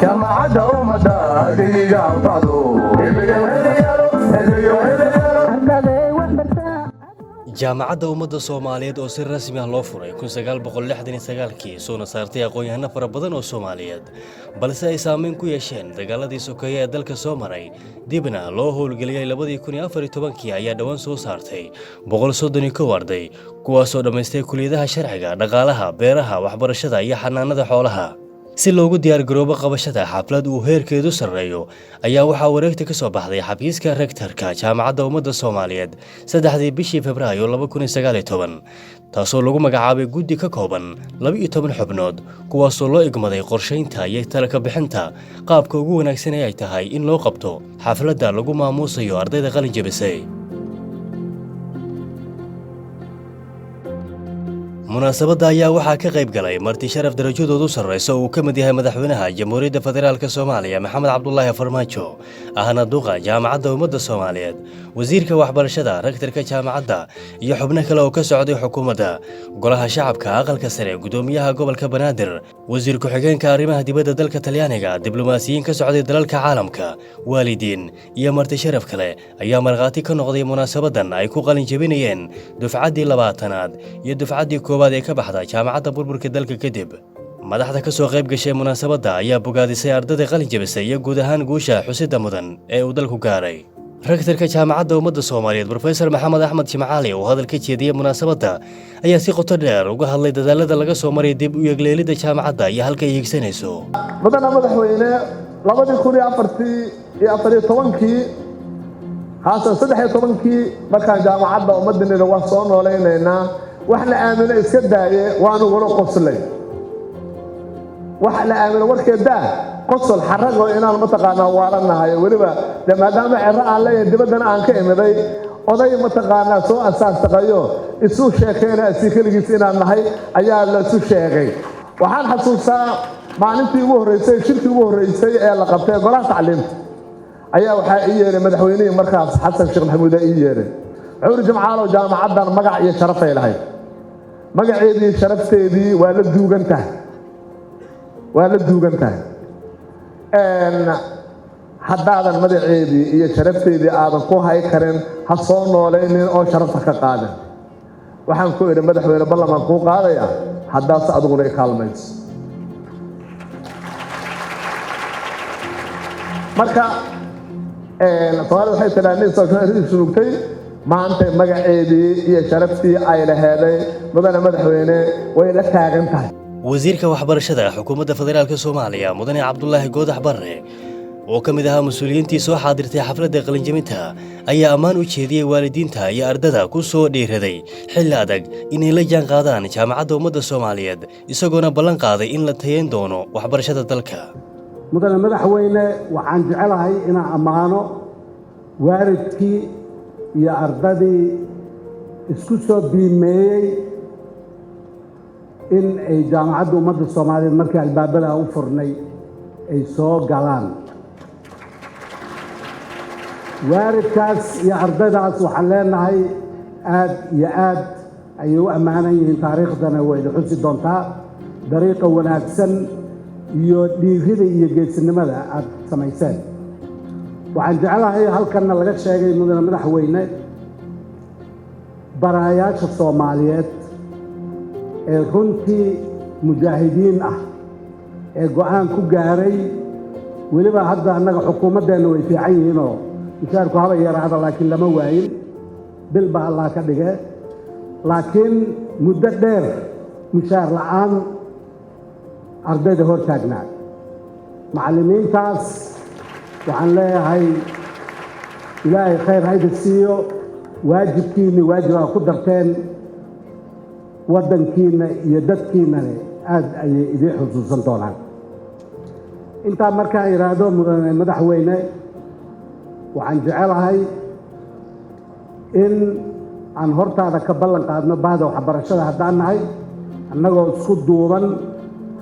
Jaamacadda Ummadda adiga anfacdo. Jaamacadda Ummadda Soomaaliyeed oo si rasmi ah loo furay 1969-kii, soona saartay aqoon-yahano fara badan oo Soomaaliyeed, balse ay saameyn ku yeesheen dagaaladii sokeeye ee dalka soo maray, dibna loo howlgeliyey 2014-kii, ayaa dhowaan soo saartay 131 arday, kuwaasoo dhammaystay kuliyadaha sharciga, dhaqaalaha, beeraha, waxbarashada iyo xanaanada xoolaha. Si loogu diyaargaroobo qabashada xaflad uu heerkeedu sarreeyo ayaa waxaa wareegta ka soo baxday xafiiska rektarka Jaamacadda Ummadda Soomaaliyeed 3-dii bishii Febraayo 2019, taasoo lagu magacaabay guddi ka kooban 12 xubnood, kuwaasoo loo igmaday qorshaynta iyo talaka bixinta qaabka ugu wanaagsan ee ay tahay in loo qabto xafladda lagu maamuusayo ardayda qalin jebisay. Munaasabadda ayaa waxaa ka qayb galay marti sharaf darajadoodu sarraysa oo uu ka mid yahay Madaxweynaha Jamhuuriyadda Federaalka Soomaaliya Maxamed Cabdulaahi Farmaajo, ahna duqa Jaamacadda Ummadda Soomaaliyeed, wasiirka waxbarashada, rektarka jaamacadda iyo xubno kale oo ka socday xukuumadda, Golaha Shacabka, Aqalka Sare, gudoomiyaha gobolka Banaadir, wasiir ku-xigeenka arrimaha dibadda dalka Talyaaniga, diblomaasiyiin ka socday dalalka caalamka, waalidiin iyo marti sharaf kale ayaa markhaati ka noqday munaasabaddan ay ku qalin jebinayeen dufcaddii 20aad iyo dufcaddii koowaad ee ka baxda jaamacadda burburka dalka kadib. Madaxda ka soo qayb gashay munaasabadda ayaa bogaadisay ardayda qalin jebisay iyo guud ahaan guusha xusidda mudan ee uu dalku gaaray. Rektarka Jaamacadda Ummadda Soomaaliyeed, Brofesor Maxamed Axmed Jimcaali, oo hadal ka jeediyey munaasabadda, ayaa si qoto dheer uga hadlay dadaalada laga soo maray dib u yegleelidda jaamacadda iyo halka ay hiigsanayso. Mudana madaxweyne, 2004-tii iyo 14-kii, haatan 13-kii, markaan Jaamacadda Ummaddanida waan soo noolaynaynaa, wax la aamino iska daaye, waanugula qoslay. Wax la aamino warkeed daa, qosol xarago inaan mataqaanaa waaranahay. Weliba de maadaama cero aan leeyahay, dibaddana aan ka imiday, oday mataqaanaa soo asaasaqayo isu sheekayna asi keligiis inaan nahay ayaa laisu sheegay. Waxaan xasuustaa maalintii ugu horreysay, shirkii ugu horreysay ee la qabtay golaha tacliimta ayaa waxaa ii yeedhay madaxweynihii markaas, Xasan Sheekh Maxamuud ii yeedhay. Wuxuu uri: "Jimcaalow, jaamacaddan magac iyo sharafay lahayd, magaceedii sharafteedii waa la duugan tahay, waa la duugan tahay. Haddaadan magaceedii iyo sharafteedii aadan ku hay karin, ha soo noolaynin oo sharafta ka qaadin." Waxaan ku idhi: "Madaxweyne, ballamaan kuu qaadayaa haddaase adiguna i kaalmayso." Marka Soomaalida waxay tidhaa nin sugtay. Maanta magaceedii iyo sharaftii ay laheeday, mudane madaxweyne, way la taagan tahay. Wasiirka waxbarashada xukuumadda federaalka Soomaaliya, mudane Cabdulaahi Goodax Barre, oo ka mid ahaa mas-uuliyiintii soo xaadirtay xafladda qalinjebinta, ayaa ammaan u jeediyey waalidiinta iyo ardada ku soo dhiiraday xilli adag inay la jaan qaadaan Jaamacadda Ummadda Soomaaliyeed, isagoona ballan qaaday in la tayeyn doono waxbarashada dalka. Mudane madaxweyne, waxaan jecelahay inaan ammaano waalidkii iyo ardadii isku soo biimeeyey in ay Jaamacadda Ummadda Soomaaliyeed markii albaabada u furnay ay soo galaan. Waalidkaas iyo ardaydaas waxaan leenahay aad iyo aad ayay u ammaanan yihiin, taariikhdana way idin xusi doontaa dariiqa wanaagsan iyo dhiirida iyo geesinimada aad samayseen. Waxaan jeclahay halkanna laga sheegay, mudane madaxweyne, baraayaasha Soomaaliyeed ee runtii mujaahidiin ah ee go'aan ku gaaray. Weliba hadda annaga xukuumaddeenna way fiican yihiinoo mushaarku haba yaraada, laakiin lama waayin, bil baa Allah ka dhige, laakiin muddo dheer mushaar la'aan ardayda hor taagnaa. Macallimiintaas waxaan leeyahay Ilaahay khayr hayda siiyo. Waajibkiinni waajibaa ku darteen, waddankiinna iyo dadkiinnane aad ayay idiin xusuusan doonaan. Intaa markaan idhaahdo, mudane madaxweyne, waxaan jecelahay in aan hortaada ka ballan qaadno, bahda waxbarashada haddaan nahay, annagoo isku duuban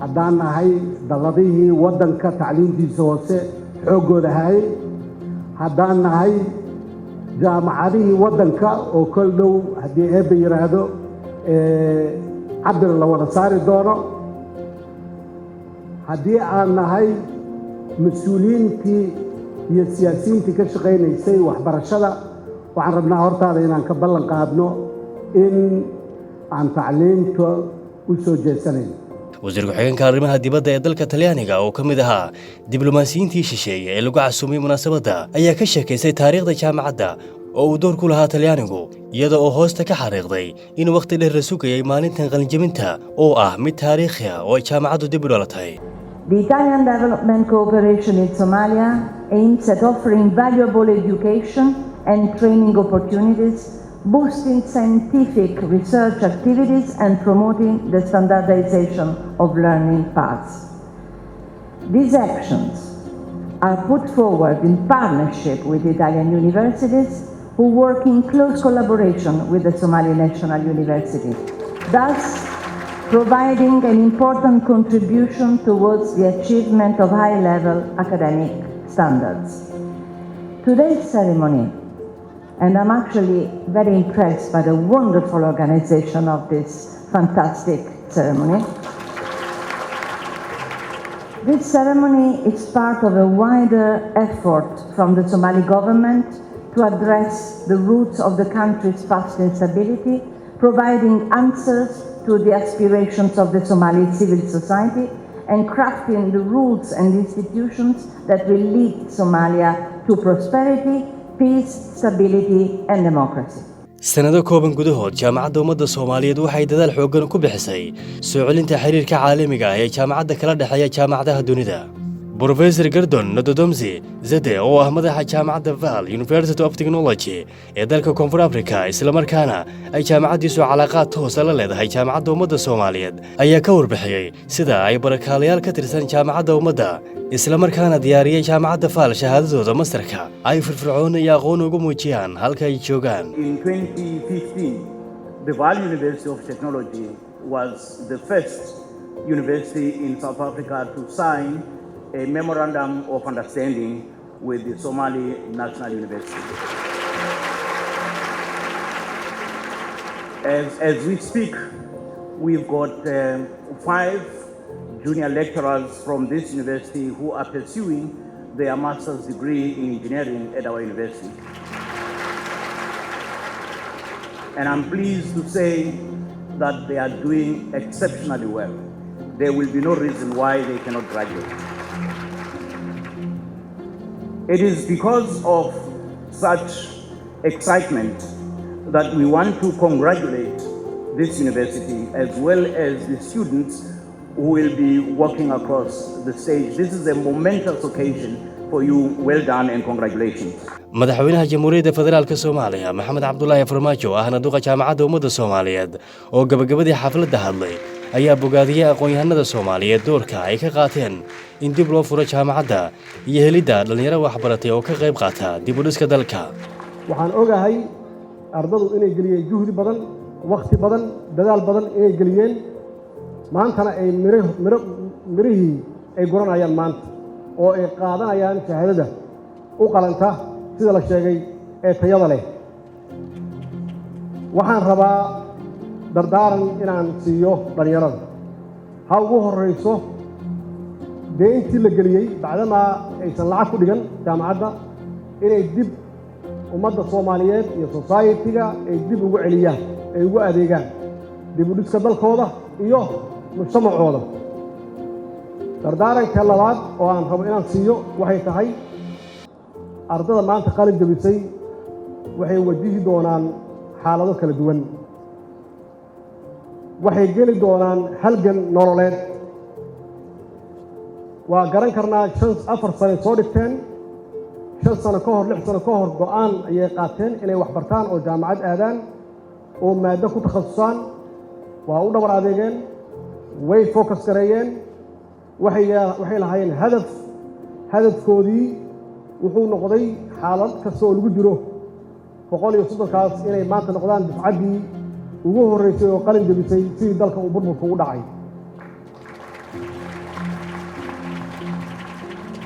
haddaan nahay dalladihii waddanka tacliintiisa hoose xooggooda hayay, haddaan nahay jaamacadihii waddanka oo kol dhow haddii Eebba yidhaahdo cabir la wada saari doono. Haddii aan nahay mas-uuliyiintii iyo siyaasiyiintii ka shaqaynaysay waxbarashada, waxaan rabnaa hortaada inaan ka ballan qaadno in aan tacliinta u soo jeesanayn. Wasiir ku-xigeenka arrimaha dibadda ee dalka Talyaaniga, oo ka mid ahaa diblomaasiyiintii shisheeye ee lagu casuumay munaasabadda, ayaa ka sheekaysay taariikhda jaamacadda oo uu door ku lahaa Talyaanigu, iyada oo hoosta ka xariiqday in wakhti dheer la sugayay maalintan qalinjebinta oo ah mid taariikhi ah oo ay jaamacaddu dib u dhalatay. The Italian Development Cooperation in Somalia aims at offering valuable education and training opportunities, boosting scientific research activities and promoting the standardization of learning paths. These actions are put forward in partnership with Italian universities who work in close collaboration with the Somali National University, thus providing an important contribution towards the achievement of high-level academic standards. Today's ceremony, and I'm actually very impressed by the wonderful organization of this fantastic ceremony. This ceremony is part of a wider effort from the Somali government to address the roots of the country's past instability, providing answers to the aspirations of the Somali civil society, and crafting the rules and institutions that will lead Somalia to prosperity, peace, stability, and democracy. Sannado kooban gudahood, Jaamacadda Ummadda Soomaaliyeed waxay dadaal xooggan ku bixisay soo celinta xiriirka caalamiga ah ee jaamacadda kala dhexeeya jaamacadaha dunida. Brofesor Gordon Nododomsi Zede, oo ah madaxa jaamacadda Vaal University of Technology ee dalka Koonfur Africa, islamarkaana ay jaamacaddiisu calaaqaad toosa la leedahay Jaamacadda Ummadda Soomaaliyeed, ayaa ka warbixiyey sida ay barakaalayaal ka tirsan Jaamacadda Ummadda, islamarkaana diyaariyey jaamacadda Vaal shahaadadooda masterka, ay firfircoon iyo aqoon ugu muujiyaan halka ay joogaan. In 2015, the Vaal University of Technology was the first university in South Africa to sign a memorandum of understanding with the Somali National University. As we speak, we've got five junior lecturers from this university who are pursuing their master's degree in engineering at our university. And I'm pleased to say that they are doing exceptionally well. There will be no reason why they cannot graduate. It is because of such excitement that we want to congratulate this university as well as the students who will be walking across the stage. This is a momentous occasion for you. Well done and congratulations. Madaxweynaha Jamhuuriyadda Federaalka Soomaaliya, Maxamed Cabdulaahi Farmaajo, ahna duqa Jaamacadda Ummadda Soomaaliyeed, oo gabagabadii xafladda hadlay, ayaa bogaadiyey aqoon-yahanada Soomaaliyeed doorka ay ka qaateen in dib loo furo jaamacadda iyo helidda dhallinyaro waxbaratay oo ka qayb qaata dib u dhiska dalka. Waxaan ogahay ardadu inay geliyeen juhdi badan, wakhti badan, dadaal badan inay geliyeen, maantana ay mir miro mirihii ay guranayaan maanta oo ay qaadanayaan shahaadada u qalanta, sida la sheegay, ee tayada leh. Waxaan rabaa dardaaran inaan siiyo dhallinyarada. Ha ugu horrayso deyntii la geliyey, bacdamaa aysan lacag ku dhigan jaamacadda, inay dib ummadda Soomaaliyeed iyo society-ga ay dib ugu celiyaan, ay ugu adeegaan dib u dhiska dalkooda iyo mujtamacooda. Dardaaranka labaad oo aan rabo inaan siiyo waxay tahay, ardada maanta qalin jabisay waxay wajihi doonaan xaalado kala duwan, waxay geli doonaan halgan nololeed. Waa garan karnaa, shan afar sanay soo dhigteen. 5 sano ka hor, 6 sano ka hor, go'aan ayay qaateen inay wax bartaan oo jaamacad aadaan oo maaddo ku takhasusaan. Waa u dhabar adeegeen, way focus gareeyeen, waxay lahaayeen hadaf. Hadafkoodii wuxuu noqday, xaalad kasta oo lagu jiro, 130-kaas inay maanta noqdaan dufcaddii ugu horreysay oo qalin jebisay sidii dalka uu burburka ugu dhacay.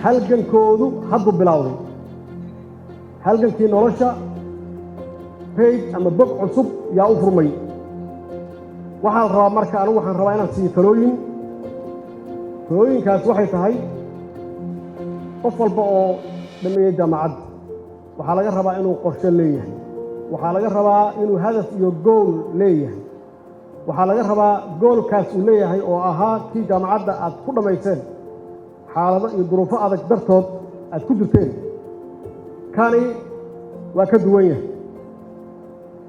Halgankoodu hadduu bilowday, halgankii nolosha, page ama bog cusub yaa u furmay. Waxaa la rabaa marka, anigu waxaan rabaa inaan siiyo talooyin. Talooyinkaas waxay tahay, qof walba oo dhammeeyey jaamacadda waxaa laga rabaa inuu qorshe leeyahay, waxaa laga rabaa inuu hadaf iyo goal leeyahay, waxaa laga rabaa goalkaas uu leeyahay oo ahaa kii jaamacadda aad ku dhammayseen, xaalado iyo duruufo adag dartood aad ku jirteen. Kani waa ka duwan yahay.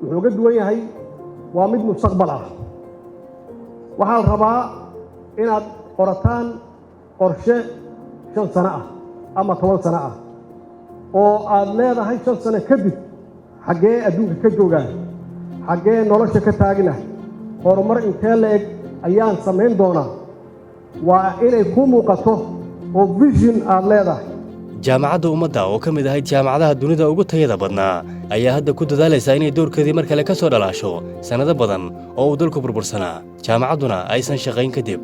Wuxuu ka duwan yahay waa mid mustaqbal ah. Waxaa la rabaa inaad qorataan qorshe 5 sano ah ama 10 sano ah oo aad leedahay: 5 sano kadib xaggee adduunka ka joogaa, xaggee nolosha ka taagna, horumar intee la eg ayaan samayn doonaa? Waa inay kuu muuqato oo vision aad leedahay. Jaamacadda Ummadda oo ka mid ahayd jaamacadaha dunida ugu tayada badnaa ayaa hadda ku dadaalaysaa inay doorkeedii mar kale ka soo dhalaasho sannado badan oo uu dalku burbursanaa, jaamacadduna aysan shaqayn kadib,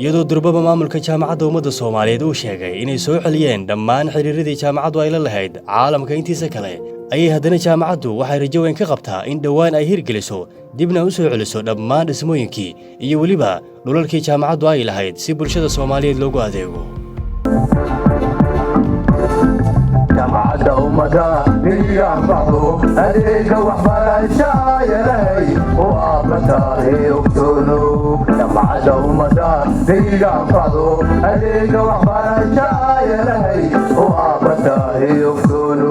iyadoo durbaba maamulka Jaamacadda Ummadda Soomaaliyeed uu sheegay inay soo celiyeen dhammaan xiriiradii jaamacaddu ay la lahayd caalamka intiisa kale, ayay haddana jaamacaddu waxay rajo weyn ka qabtaa in dhowaan ay hirgeliso, dibna u soo celiso dhammaan dhismooyinkii iyo weliba dhulalkii jaamacaddu ay lahayd si bulshada Soomaaliyeed loogu adeego. Jaamacadda Ummadda niyaanbacdo adeega waxbarashayalahay oo aabatahay ogtoono. Jaamacadda Ummadda niyaanbacdo adeega waxbarashayalahay oo aabatahay ogtoono.